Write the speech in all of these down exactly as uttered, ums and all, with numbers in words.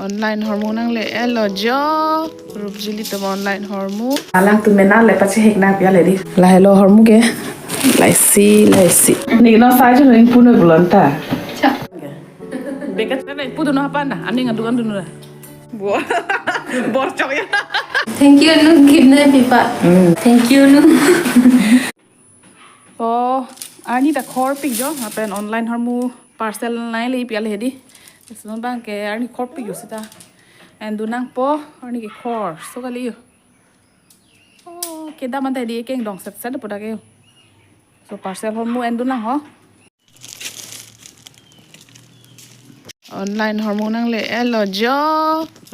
Online hormu nangle-etlo jo. Rupjili atum online hormu. Alangtum mena le pachehek nangpi ale di. Lahelo hormu ke. Laisi, laisi. Ning no size ning puno bulon ta. Cha. Beka chana pudu no hapanda. Aning adukan dunu la. Bo. Borchok ya. Thank you, nu gipna pipa. Hmm. Thank you, nu. Oh, arni ta khorpik jo, lapen online hormu parcel nangle-etpi ale hedi. Lason abang ke arni khorpik jo seta. Endun nangpo, arni ke khor, so kali jo. Oh, kedam anta hedi kengdong setset po dak ke jo. So parcel hormu endun nang ho. Online hormu nangle-etlo jo.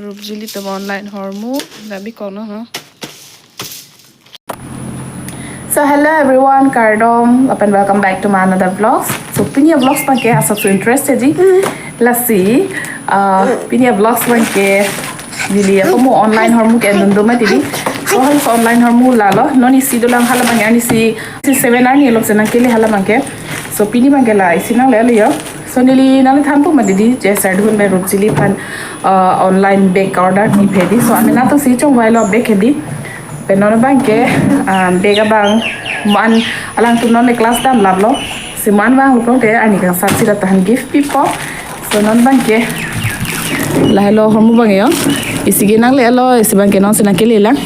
Rupjili atum online hormu. Labi kok no ho. So hello everyone, kardom, lapen welcome back to my another vlogs. So pini vlogs abang ke asap so interested ji. Lasi, uh, pini vlogs abang ke neli ako mo online hormu ke endun do mati di. So hal so online hormu lalo. Non isi dolang hala abang ke arni isi, isi seven arni along si nangkele hala abang ke. So pini abang ke la isi nangle-etlo jo. So neli nangle thanpo mati di, je sardun pen Rupjili aphan, uh, online bag order pipe di. So amena to si chongvailo bag hedi. Pen non abang ke, um, bag abang mo-an alangtum non le class damlaplo. Si mo-an vanglo pulote arni kangsam si la tahan gift pipo. So non abang ke lahelo hormu abang jo. Isi ke nangle-etlo, isi abang ke non si nangkele lang.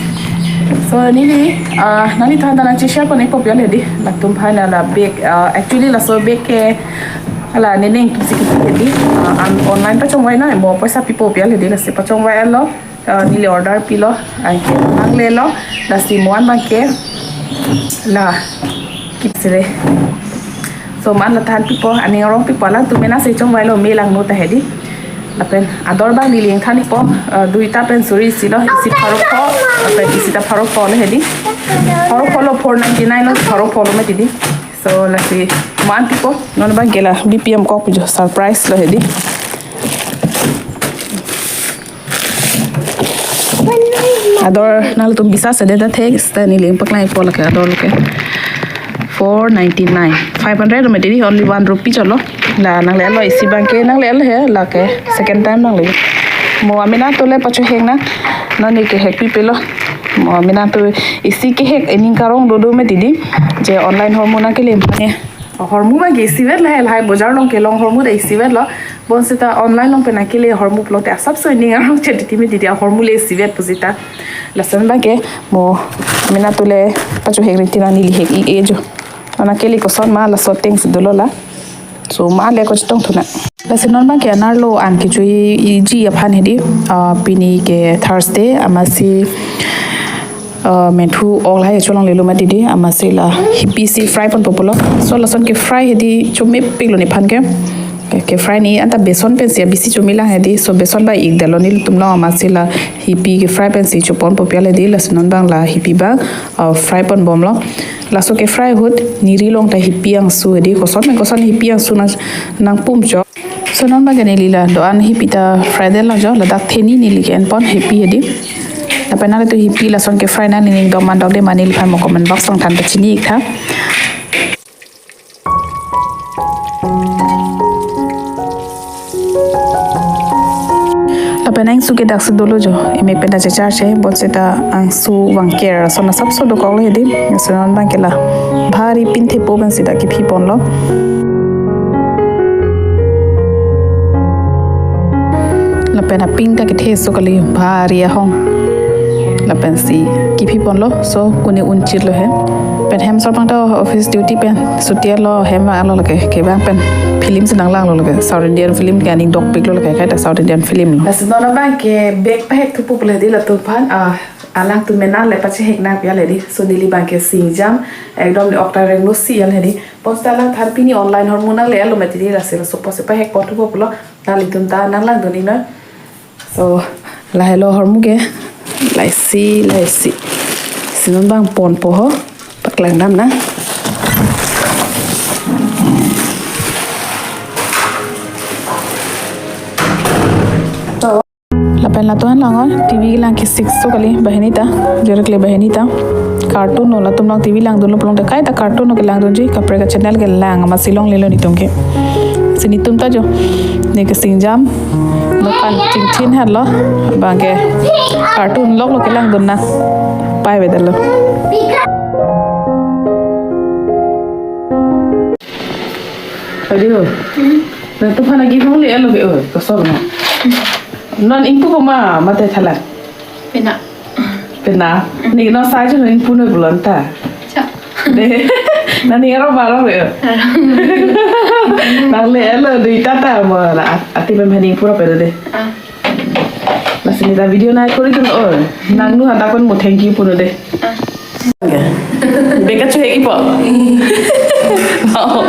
So neli, ah, neli than than nangcheshare pon-ikpo pi ale di. Latum aphan la bag, ah, actually laso bag ke hala nening atum si kipi di. Ah, an online pachongvai no, mo poisa pipo pi ale di, lasi pachongvai-etlo. Ah, neli order pilo, anke nanglelo, lasi mo-an abang ke la kipsire. So mo-an la than pipo, aning arong pipo, alangtum mena si chongvailo, me lang no ta hedi. Lapen ador abang neli ingthan-ikpo, ah, duita pen suri isi lo, isi pharo pho, lapen isi ta pharo pho lo hedi. Pharo pho lo, four ninety-nine lo, pharo pho lo mati di. So lasi mo-an pipo, non abang ke la B P M kok jo, surprise lo hedi. Ador nangtum bisa sede ta thek, seta neli ingpaklang-ikpo lake ador lake. Four ninety-nine. Five hundred mati di, only one rupee cholo. La nangle-etlo isi abang ke, nangle-etlo he, lake second time nangle. Mo amena to le pachehek nang, non neli kehek pipelo. Mo amena to isi kehek ening karong dodo mati di. Je online hormu nangkele aphan ye. Hormu abang ke isivet lahai, lahai bojar along kelong hormu ta isivetlo. Bonseta online along pen nangkele hormu pulote asap so ening arong chetiti mati di, hormu le isivet pusita. Lason abang ke mo amena to le pachehek rinti nang, neli hek-ik-e jo. Nangkele koson ma laso ateng si dolo la. So ma le kochetong thu nang. Lasi non abang ke anerlo an kechoiji aphan hedi, ah, pini ke Thursday, amatsi, ah, menthu ok lahai cholonglelo mati di, amatsi la hipi si fry ponpo pulo. So lason ke fry hedi chomepiklo nephan ke. Ke, ke fry ni anta beson pensi abisi chomelang hedi. So beson ba-ikdetlo nelitum along, amatsi la hipi ke fry pensi choponpo pi ale di, lasi non abang la hipi abang, ah, fry ponbomlo. Laso ke fry ahut neli long ta hipi angsu hedi, koson pen koson hipi angsu nang, nangpum chok. So non abang ke neli la do-an hipi ta fry detlo jo, ladak theni neli ke-enpon hipi hedi. Lapen nanglitum hipi lason ke fry nang ning dom mandok de ma neliphan mo comment box along than pachini-ik tha. Lapen angsu ke daksi dolo jo, emek pen ta checharche, bonseta angsu vangker, so na sapso dokoklo hedi, so non abang ke la bhari pin thepo pensi ta kiphi ponlo. Lapen apin ta kethe so kali bhari ahong. Lapensi kiphi ponlo, so kune unchitlo he. Pen hem asor abang ta office duty pen chuti-etlo, hem vang-etlo lake, kevang pen film si nanglanglo lake, South Indian film ke aning dokpiklo lake, kaita South Indian film lo. Lasi non abang ke bag pahek thupo pulo hedi latum aphan, ah, alangtum mena le pachehek nangpi ale di. So neli abang ke singjam, ekdom ne ok ta renglo si ale hedi. Bonseta alang than pini online hormu nangle-etlo mati di, lasi laso apotsi pahek pon thupo pulo, nanglitum ta nanglangdun-ik non. So, lahelo hormu ke, laisi, laisi. Si non abang ponpo ho, paklang dam nang. Lapen latum an lang-o, T V kelang ke six so kali, banghini ta, direct le banghini ta. Cartoon no, latum along T V langdunlo pulote kaita cartoon no kelangdunji, kaprek a-channel kelang, amatsi longlelo netum ke. Si netum ta jo. Ne kesingjam. Nokan chingthin halo. Abang ke cartoon lok lo kelang dun na. Pai beda lo. Adio. Na tu phana givong le alo be o. Kosong na. Non ingpu koma mate thalang. Pena. Pena. Ne non sai jo ingpu noi bulon ta. Cha. De. Nani aro baro re. Aro. Nang le elo de tata mo la ati pem hani pura pera de. Ah. Lasi ne ta video nang kori tun o. Nangli han ta kon mo thank you puno de. Ah. Beka chu hegi po. Wow.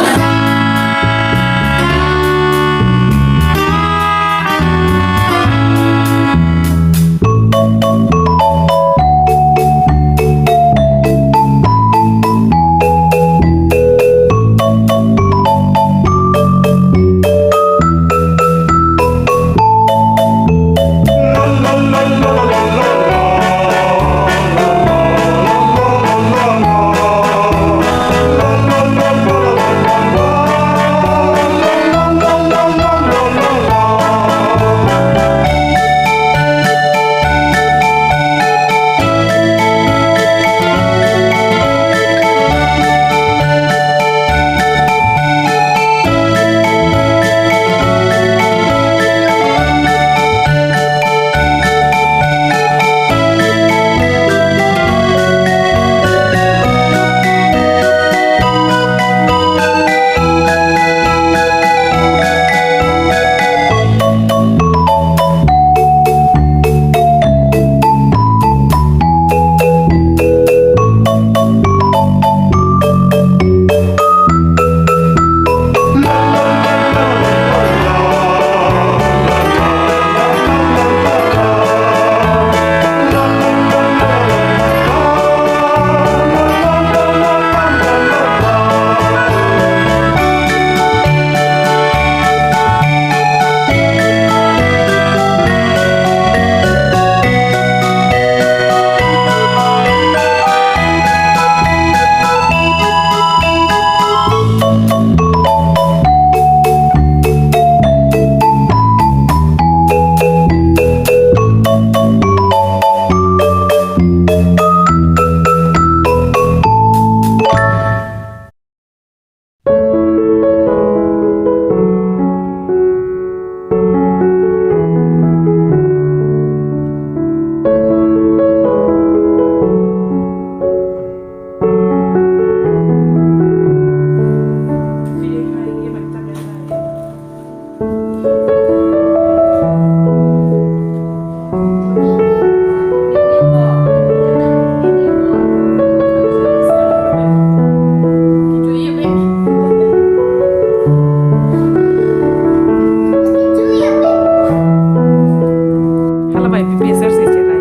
Hala bai P P S R si cherai.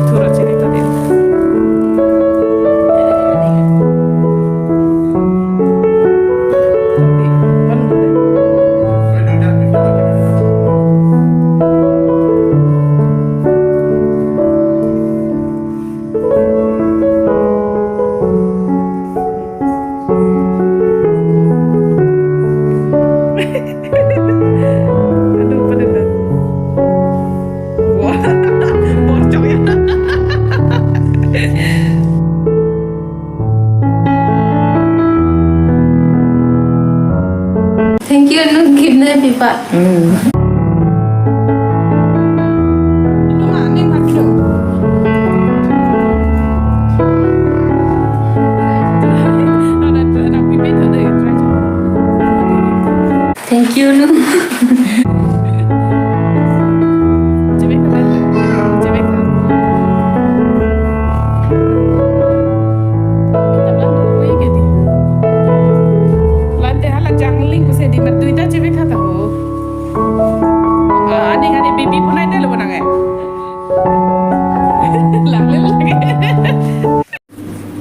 Thura cherai ta dia. Aduh, pada dah. Wah, borcok ya. Thank you, nung kidney pipa. Hmm. Thank you, nung. Lante hala jangling pusi di matui ta chebe kha ta ho. Ah, ani hani baby punai de lo bonang eh. Lang le lang.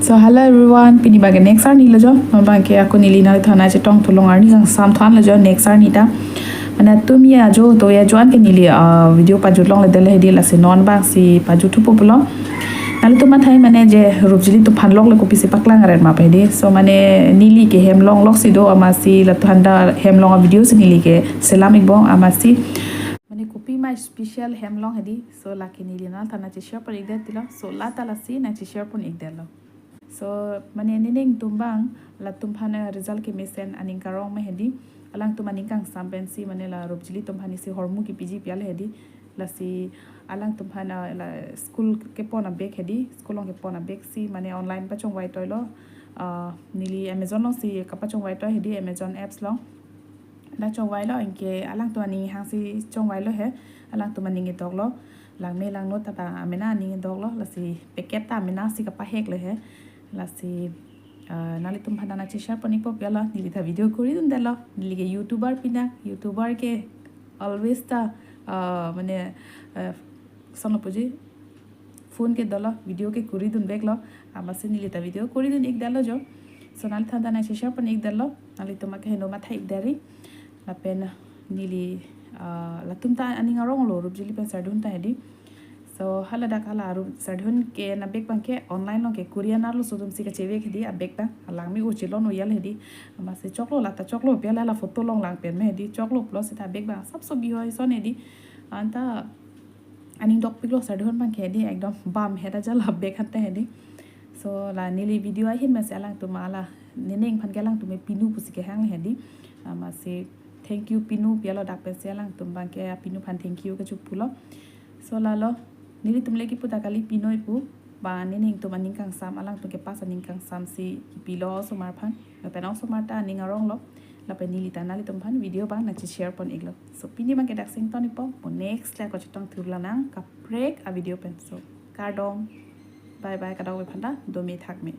So hello everyone, pini bagi next arni lo jo. Mabang ke ako neli nangthana chetong tolong arni kangsam than lo jo next arni ta. Mane tumi ajo to ya joan ke neli, ah, video pajut longle dele hedi lasi non bang si pajut thupo pulo. Nanglitum mathai mane je Rupjili atum aphan lok le kopisi paklang ret ma pe hedi. So mane neli ke hem longlok si do, amatsi latum aphan ta hem long a-video si neli ke selam ikbom amatsi. Mane kopi ma special hem long hedi. So lake neli nangliphan nangcheshare pon ikdet tilo. So la ta lasi nangcheshare pon ikdetlo. So mane nening atum abang latum aphan, eh, result kemesen aning karong ma hedi. Alangtum aning kangsam pensi mane la Rupjili atum aphan isi hormu kipiji pi ale hedi. Lasi alangtum aphan, ah, la school kepon a-bag hedi, school along kepon a-bag si mane online pachongvai toilo. Ah, neli Amazon alongsi kapachongvai toi hedi, Amazon apps along. La chongvailo, anke alangtum aning hangsi chongvailo he, alangtum aning edoklo. Langme langno ta ba amena aning edoklo, lasi packet ta amena si kapaheklo he. Lasi, ah, nanglitum aphan ta nangcheshare pon ikpo pi alo, neli ta video kuri dundetlo. Neli ke YouTuber pinang, YouTuber ke always ta, ah, mane, ah, koson puji, phone ke dolo, video ke kuri dunveklo. Amatsi neli ta video kuri dun ikdetlo jo. So nangliphan ta nangcheshare pon ikdetlo. Nanglitum akeheno mathai ikdet ri. Lapen neli, ah, latum ta aning aronglo, Rupjili pen Sardhon ta hedi. So hala dak hala Rup Sardhon ke na-bag abang ke online along ke Korea arloso atumsi kachevek hedi a-bag abang. Alangme o chelon o yal hedi. Amatsi choklo, la ta choklo pi ale la photo along lang pen ma hedi, choklo pulo seta bag abang asapso bihoi ason hedi. Anta aning dokpiklo Sardhon abang ke hedi, ekdom bam heda jala bag aphan ta hedi. So la neli video ahin masi alangtum, ala nening aphan ke alangtum pinu pusi kehang hedi. Amatsi thank you pinu pi alo, dak pensi alangtum abang ke pinu aphan thank you kachipulo. So lalo, nelitum le kipu ta kali, pinoi pu, ba nening atum aning kangsam, alangtum ke pas aning kangsam si kipilo osomar aphan. Lapen osomar ta aning aronglo. Lapen neli ta nanglitum aphan video abang nangcheshare pon iklo. So pini abang ke dak si ington ikpo, mo next le ako chetong thur lang nang kaprek a-video pen. So kardom, bye bye, kadokave aphan ta dome thakme.